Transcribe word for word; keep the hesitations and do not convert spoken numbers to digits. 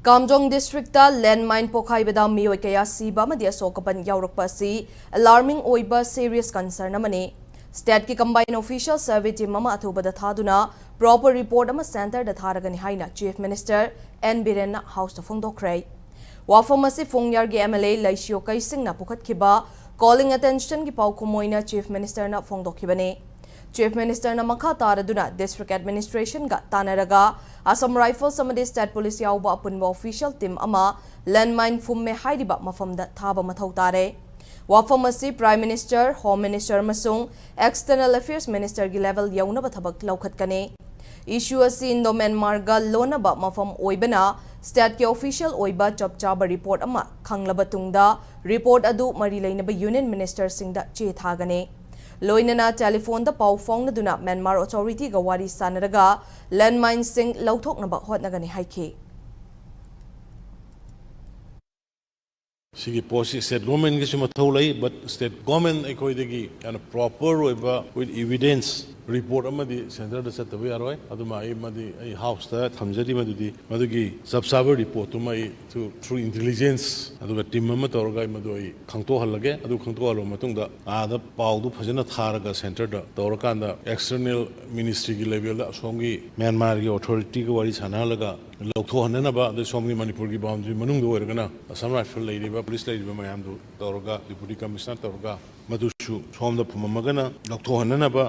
ꯀꯥꯝꯖꯣꯡ district ꯂꯦꯟꯃꯥꯏꯟ ꯄꯣꯈꯥꯏꯕꯗ ꯃꯤꯑꯣꯏ ꯀꯌꯥ ꯁꯤꯕ ꯑꯃꯗꯤ ꯑꯁꯣꯛ ꯑꯄꯟ ꯌꯥꯎꯔꯛꯄ ꯑꯁꯤ ꯑꯦꯂꯥꯔꯃꯤꯡ ꯑꯣꯏꯕ ꯁꯤꯔꯤꯌꯁ ꯀꯟꯁꯔꯟ ꯑꯃꯅꯤ꯫ ꯁ꯭ꯇꯦꯠꯀꯤ ꯀꯝꯕꯥꯏꯟ ꯑꯣꯐꯤꯁꯤꯌꯦꯜ ꯁꯔꯚꯦ ꯇꯤꯝ ꯑꯃ ꯑꯊꯨꯕꯗ ꯊꯥꯗꯨꯅ ꯄ꯭ꯔꯣꯄꯔ ꯔꯤꯄꯣꯔꯠ ꯑꯃ ꯁꯦꯟꯇꯔꯗ ꯊꯥꯔꯒꯅꯤ ꯍꯥꯏꯅ ꯆꯤꯐ ꯃꯤꯅꯤꯁꯇꯔ ꯑꯦꯟ ꯕꯤꯔꯦꯟꯅ ꯍꯥꯎꯁꯇ ꯐꯣꯡꯗꯣꯛꯈ꯭ꯔꯦ꯫ ꯋꯥꯐꯝ ꯑꯁꯤ ꯐꯣꯡꯌꯥꯔꯒꯤ ꯑꯦꯝ ꯑꯦꯜ ꯑꯦ ꯂꯩꯁꯤꯌꯣ ꯀꯩꯁꯤꯡꯅ ꯄꯨꯈꯠꯈꯤꯕ ꯀꯣꯂꯤꯡ ꯑꯦꯇꯦꯟꯁꯟꯒꯤ ꯄꯥꯎꯈꯨꯝ ꯑꯣꯏꯅ ꯆꯤꯐ ꯃꯤꯅꯤꯁꯇꯔꯅ ꯐꯣꯡꯗꯣꯛꯈꯤꯕꯅꯤ꯫ ꯆꯤꯐ ꯃꯤꯅꯤꯁꯇꯔꯅ ꯃꯈꯥ ꯇꯥꯔꯗꯨꯅ ꯗꯤꯁꯇ꯭ꯔꯤꯛ ꯑꯦꯗꯃꯤꯅꯤꯁꯇ꯭ꯔꯦꯁꯟꯒ ꯇꯥꯟꯅꯔꯒ ꯑꯁꯥꯝ ꯔꯥꯏꯐꯜꯁ ꯑꯃꯗꯤ ꯁ꯭ꯇꯦꯠ ꯄꯨꯂꯤꯁ ꯌꯥꯎꯕ ꯑꯄꯨꯟꯕ ꯑꯣꯐꯤꯁꯤꯌꯦꯜ ꯇꯤꯝ ꯑꯃ ꯂꯦꯟꯃꯥꯏꯟ ꯐꯨꯝꯃꯦ ꯍꯥꯏꯔꯤꯕ ꯃꯐꯝꯗ ꯊꯥꯕ ꯃꯊꯧ ꯇꯥꯔꯦ꯫ ꯋꯥꯐꯝ ꯑꯁꯤ ꯄ꯭ꯔꯥꯏꯝ ꯃꯤꯅꯤꯁꯇꯔ, ꯍꯣꯝ ꯃꯤꯅꯤꯁꯇꯔ ꯑꯃꯁꯨꯡ ꯑꯦꯛꯁꯇꯔꯅꯦꯜ ꯑꯦꯐꯤꯌꯔꯁ ꯃꯤꯅꯤꯁꯇꯔꯒꯤ ꯂꯦꯚꯦꯜ ꯌꯧꯅꯕ ꯊꯕꯛ ꯂꯧꯈꯠꯀꯅꯤ꯫ ꯏꯁꯨ ꯑꯁꯤ ꯏꯟꯗꯣ ꯃ꯭ꯌꯥꯟꯃꯥꯔꯒ ꯂꯣꯟꯅꯕ ꯃꯐꯝ ꯑꯣꯏꯕꯅ ꯁ꯭ꯇꯦꯠꯀꯤ ꯑꯣꯐꯤꯁꯤꯌꯦꯜ ꯑꯣꯏꯕ ꯆꯞ ꯆꯥꯕ ꯔꯤꯄꯣꯔꯠ ꯑꯃ ꯈꯪꯂꯕ ꯇꯨꯡꯗ ꯔꯤꯄꯣꯔꯠ ꯑꯗꯨ ꯃꯔꯤ ꯂꯩꯅꯕ ꯌꯨꯅꯤꯌꯟ ꯃꯤꯅꯤꯁꯇꯔꯁꯤꯡꯗ ꯆꯦ ꯊꯥꯒꯅꯤ꯫ ꯂꯣꯏꯅꯅ ꯇꯦꯂꯤꯐꯣꯟꯗ ꯄꯥꯎ ꯐꯥꯎꯅꯗꯨꯅ ꯃ꯭ꯌꯥꯟꯃꯥꯔ ꯑꯣꯊꯣꯔꯤꯇꯤꯒ ꯋꯥꯔꯤ ꯁꯥꯟꯅꯔꯒ ꯂꯦꯟꯃꯥꯏꯟꯁꯤꯡ ꯂꯧꯊꯣꯛꯅꯕ ꯍꯣꯠꯅꯒꯅꯤ ꯍꯥꯏꯈꯤ꯫ ꯁꯤꯒꯤ ꯄꯣꯠꯁꯤ ꯁ꯭ꯇꯦꯠ ꯒꯣꯔꯃꯦꯟꯒꯤꯁꯨ ꯃꯊꯧ ꯂꯩ, but ꯁ꯭ꯇꯦꯠ ꯒꯣꯔꯃꯦꯟ ꯑꯩꯈꯣꯏꯗꯒꯤ ꯌꯥꯝꯅ ꯄ꯭ꯔꯣꯄꯔ ꯑꯣꯏꯕ with evidence report ꯑꯃꯗꯤ ꯁꯦꯟꯇꯔꯗ ꯆꯠꯇꯕ ꯌꯥꯔꯣꯏ꯫ ꯑꯗꯨꯃ ꯑꯩ ꯃꯗꯤ ꯑꯩ ꯍꯥꯎꯁꯇ ꯊꯝꯖꯔꯤ꯫ ꯃꯗꯨꯗꯤ ꯃꯗꯨꯒꯤ ꯆꯞ ꯆꯥꯕ ꯔꯤꯄꯣꯔꯠꯇꯨꯃ ꯑꯩ through, through intelligence ꯑꯗꯨꯒ ꯇꯤꯝ ꯑꯃ ꯇꯧꯔꯒ ꯑꯩ ꯃꯗꯨ ꯑꯩ ꯈꯪꯗꯣꯛꯍꯜꯂꯒꯦ꯫ ꯑꯗꯨ ꯈꯪꯗꯣꯛꯍꯜꯂꯕ ꯃꯇꯨꯡꯗ ꯑꯥꯗ ꯄꯥꯎꯗꯨ ꯐꯖꯅ ꯊꯥꯔꯒ ꯁꯦꯟꯇꯔꯗ ꯇꯧꯔꯀꯥꯟꯗ ꯑꯦꯛꯁꯇꯔꯅꯦꯜ ꯃꯤꯅꯤꯁꯇ꯭ꯔꯤꯒꯤ ꯂꯦꯚꯦꯜꯗ ꯑꯁꯣꯝꯒꯤ ꯃ꯭ꯌꯥꯟꯃꯥꯔꯒꯤ ꯑꯣꯊꯣꯔꯤꯇꯤꯒ ꯋꯥꯔꯤ ꯁꯥꯟꯅꯍꯜꯂꯒ ꯂꯧꯊꯣꯛꯍꯟꯅꯅꯕ, ꯑꯗꯩ ꯁꯣꯝꯒꯤ ꯃꯅꯤꯄꯨꯔꯒꯤ ꯕꯥꯎꯟꯗꯔꯤ ꯃꯅꯨꯡꯗ ꯑꯣꯏꯔꯒꯅ ꯑꯁꯥꯝ ꯔꯥꯏꯐꯜ ꯂꯩꯔꯤꯕ, ꯄꯨꯂꯤꯁ ꯂꯩꯔꯤꯕ ꯃꯌꯥꯝꯗꯨ ꯇꯧꯔꯒ, ꯗꯤꯄꯨꯇꯤ ꯀꯃꯤꯁꯅꯔ ꯇꯧꯔꯒ ꯃꯗꯨꯁꯨ ꯁꯣꯝꯗ ꯐꯨꯝꯃꯝꯃꯒꯅ ꯂꯧꯊꯣꯛꯍꯟꯅꯅꯕ